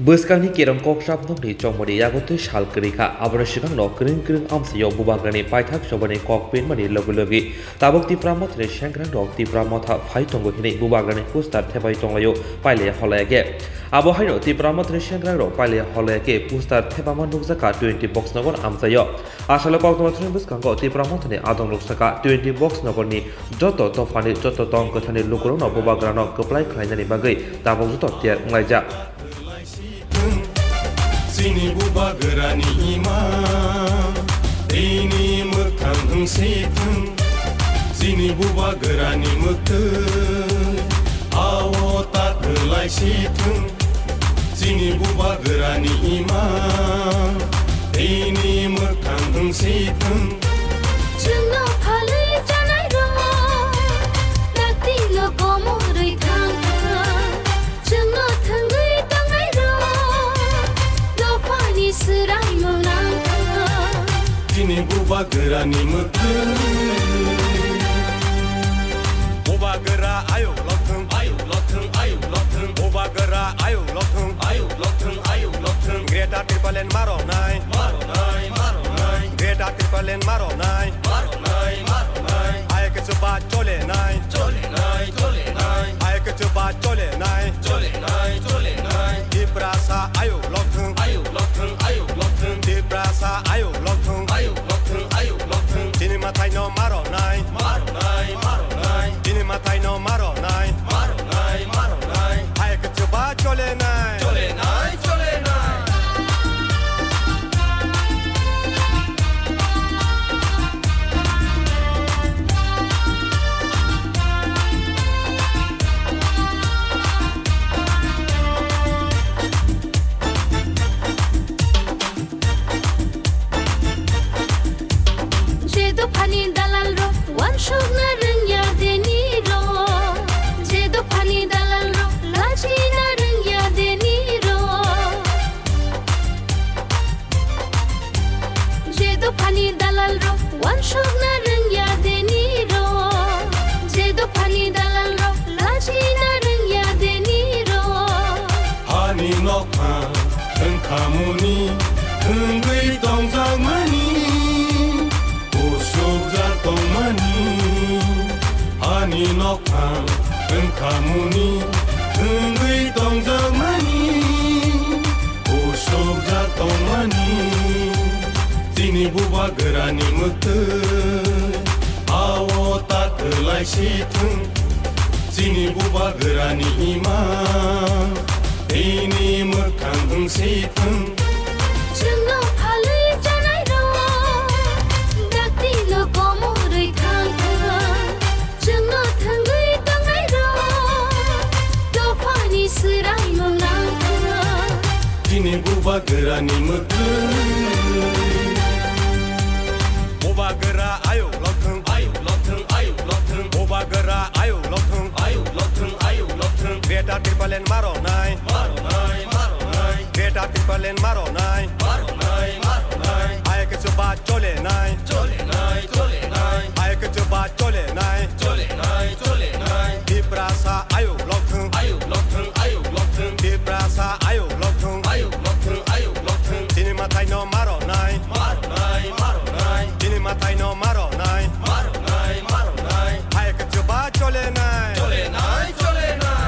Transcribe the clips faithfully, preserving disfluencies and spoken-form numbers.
Bwskangni kerong kok chapnokni chongmani yago tei sal kwrwi kha. Aboni swkangno kwrwng kwrwng amchaio Bubagrani paithak chobani kok pinmani logi logi tabuk Tipra Mothani sengkrangrok Tipra Motha phai tongo hinwi Bubagrani poster thepai tonglaio pailaya holaya khe. Abo haino Tipra Mothani sengkrangrok pailaya holaya khe poster thepama nukjakha twenty box nokor amchaio. Asalo koktwma thani bwskango Tipra Mothani adongrok saka twenty box nokoni joto dophani joto tong kwthani lukurokno Bubagrano kwplai khlainani bagwi tabuk joto tiyar wnglaijak. Chini Bubagrani ima, tini mwkhang wngsi thung. Chini Bubagrani mwktwi, ao ta kwlai si thung. Chini Bubagrani ima, tini mwkhang wngsi thung. Chwngno phalwi chanairok, taktino komorwi thang thang. Chwngno thwngwi tongnairok, dophani swraimung nang thang. Chini Bubagrani mwktwi. Bubagra ayuk lokthung, ayuk lokthung, ayuk lokthung. Bubagra ayuk lokthung, ayuk lokthung, ayuk lokthung. Greater Tipraland maronai, maronai, maronai. Greater Tipraland maronai, maronai, maronai. Ayuk chuba cholenai, cholenai, cholenai. Ayuk chuba cholenai, cholenai, cholenai. Tiprasa ayuk lokthung, ayuk lokthung, ayuk lokthung. Tiprasa ayuk lokthung, ayuk lokthung, ayuk lokthung. Chini mathaino maronai, maronai, maronai. Chini mathaino maronai, maronai, maronai. Ayuk chuba cholenai, cholenai, cholenai. Je dophani dalalrok wansukna rwngya deni rok, je dophani dalalrok lachina rwngya deni rok. Je dophani dalalrok wansukna rwngya deni rok, je dophani dalalrok lachina rwngya deni rok. Hani nokha wngkhamuni wngwi tongjakmani, usukjak tongmani. Hani nokha wngkhamuni wngwi tongjakmani, usukjak tongmani. Chini Bubagrani mwktwi, ao ta kwlai si thung. Chini Bubagrani ima, tini mwkhang wngsi thung. Chwngno phalwi chanairok, daktino komorwi thang thang. Chwngno thwngwi tongnairok, dophani swraimung nang thang. Chini Bubagrani mwktwi. Bubagra ayuk lokthung, ayuk lokthung, ayuk lokthung. Bubagra ayuk lokthung, ayuk lokthung, ayuk lokthung. Greater Tipraland maronai, maronai, maronai. Greater Tipraland maronai, maronai, maronai. Ayuk chuba cholenai, cholenai, cholenai. Ayuk chuba cholenai, cholenai, cholenai. Tiprasa ayuk lokthung, ayuk lokthung, ayuk lokthung. Tiprasa ayuk lokthung, ayuk lokthung, ayuk lokthung. Chini mathaino maronai, maronai, maronai. Chini mathaino maronai, maronai, maronai. Ayuk chuba cholenai, cholenai, cholenai.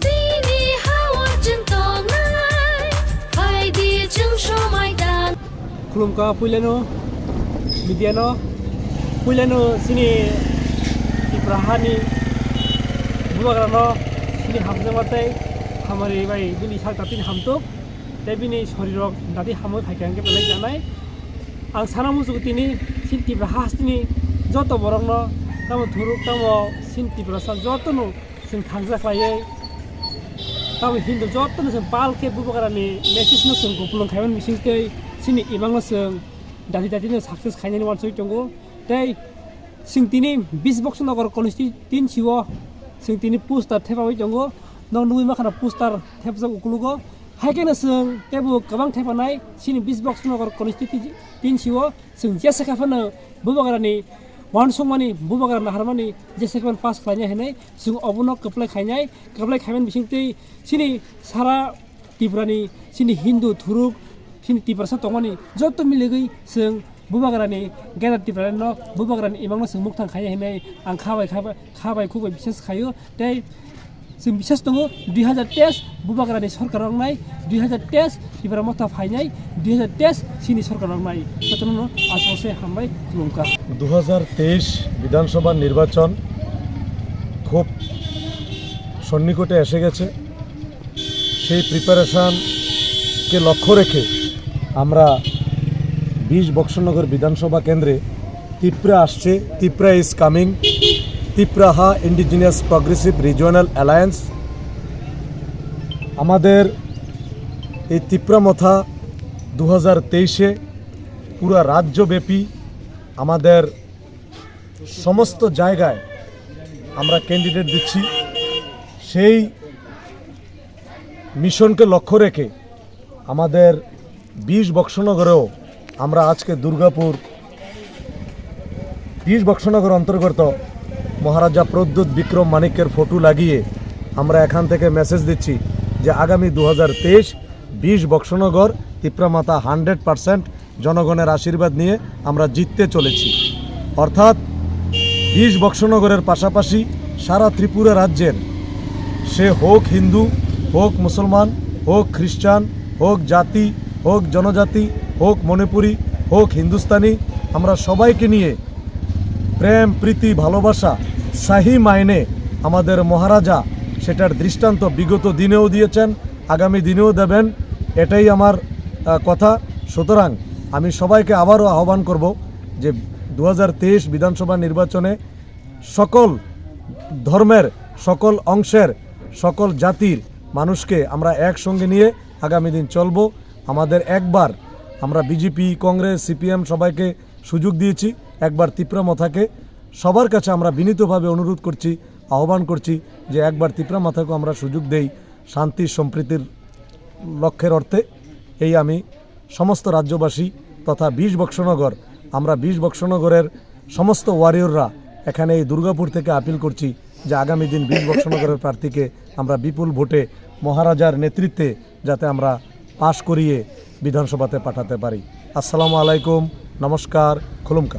Chini ha-o chwng tongnai, phai di chwng somai dan. Khulumkha puilano, media no, puilano chini Tipra hani Bubagrano chini hamjakma tei hamari bai bini sak dati hamtok tei bini sorirok dati hamwi phaikha hwnkhe belai janai. Ang sana muchungo tini chini Tipra hasteni joto borokno tamo thuruk tamo chini Tiprasa jotono chwng thangsa khlaiwi tamo Hindu jotono chwng pal khe Bubagrani message no chwng kupulung khaimani bisingtwi chini imangno chwng dati dati no success khainani uansugwi tongo. Tei Chwng tini Bish Boksonogor constituency o chwng tini poster thepawi tongo. Nok nugwi mankha poster thepjak ukulugo. Hai kheno chwng teibo kwbang thepanai chini Bish Boksonogor constituency o chwng jesa khe phano Bubagrani uansukmani, Bubagra naharmani jesa khe phano pass khlainai hinwi chwng obono kwplai khainai. Kwplai khaimani bisingtwi chini sara Tiprani, chini Hindu thuruk, chini Tiprasa tongmani joto miligwi chwng Bubagrani, Greater Tipraland no, Bubagrani imangno chwng mukthang khaiya hinwi ang kha bai, kha bai, kha bai khuk bai bisas khaio. Tei chwng bisas tongo, dui hazar teis Bubagrani sorkar wngnai, dui hazar teis Tipra Motha phainai, dui hazar teis chini sorkar wngnai. Jotono aswk se hambai khulumkha. দু হাজার তেইশ বিধানসভা নির্বাচন খুব সন্নিকটে এসে গেছে। সেই প্রিপারেশনকে লক্ষ্য রেখে আমরা বিশ বক্সনগর বিধানসভা কেন্দ্রে তিপ্রা আসছে, তিপ্রা ইজ কামিং, তিপ্রাহা ইন্ডিজিনাস প্রোগ্রেসিভ রিজিওনাল অ্যালায়েন্স। আমাদের এই তিপ্রা মথা দু হাজার তেইশে পুরা রাজ্যব্যাপী আমাদের সমস্ত জায়গায় আমরা ক্যান্ডিডেট দিচ্ছি। সেই মিশনকে লক্ষ্য রেখে আমাদের বিশ বক্সনগরেও আমরা আজকে দুর্গাপুর, বিশ বক্সনগর অন্তর্গত মহারাজা প্রদ্যুৎ বিক্রম মাণিক্যের ফটো লাগিয়ে আমরা এখান থেকে মেসেজ দিচ্ছি যে আগামী দু হাজার তেইশ বিশ বক্সনগর তিপ্রা মাথা হান্ড্রেড পার্সেন্ট জনগণের আশীর্বাদ নিয়ে আমরা জিততে চলেছি। অর্থাৎ বিশ বক্সনগরের পাশাপাশি সারা ত্রিপুরা রাজ্যের, সে হোক হিন্দু, হোক মুসলমান, হোক খ্রিস্টান, হোক জাতি, হোক জনজাতি, হোক মণিপুরি, হোক হিন্দুস্তানি, আমরা সবাইকে নিয়ে প্রেম, প্রীতি, ভালোবাসা, সাহি মাইনে আমাদের মহারাজা সেটার দৃষ্টান্ত বিগত দিনেও দিয়েছেন, আগামী দিনেও দেবেন, এটাই আমার, আহ, কথা। সুতরাং আমি সবাইকে আবারও আহ্বান করব যে দু হাজার তেইশ বিধানসভা নির্বাচনে সকল ধর্মের, সকল অংশের, সকল জাতির মানুষকে আমরা একসঙ্গে নিয়ে আগামী দিন চলব। আমাদের একবার আমরা বিজেপি, কংগ্রেস, সিপিএম সবাইকে সুযোগ দিয়েছি, একবার তিপ্রা মথাকে সবার কাছে আমরা বিনীতভাবে অনুরোধ করছি, আহ্বান করছি যে একবার তিপ্রা মথাকে আমরা সুযোগ দেই শান্তি সম্প্রীতির লক্ষ্যের অর্থে। এই আমি সমস্ত রাজ্যবাসী তথা বিশ বক্সনগর, আমরা বিশ বক্সনগরের সমস্ত ওয়ারিয়ররা এখানে এই দুর্গাপুর থেকে আপিল করছি যে আগামী দিন বিশ বক্সনগরের প্রার্থীকে আমরা বিপুল ভোটে মহারাজার নেতৃত্বে যাতে আমরা পাশ করিয়ে বিধানসভাতে পাঠাতে পারি। আসসালামু আলাইকুম, নমস্কার, খুলুমকা।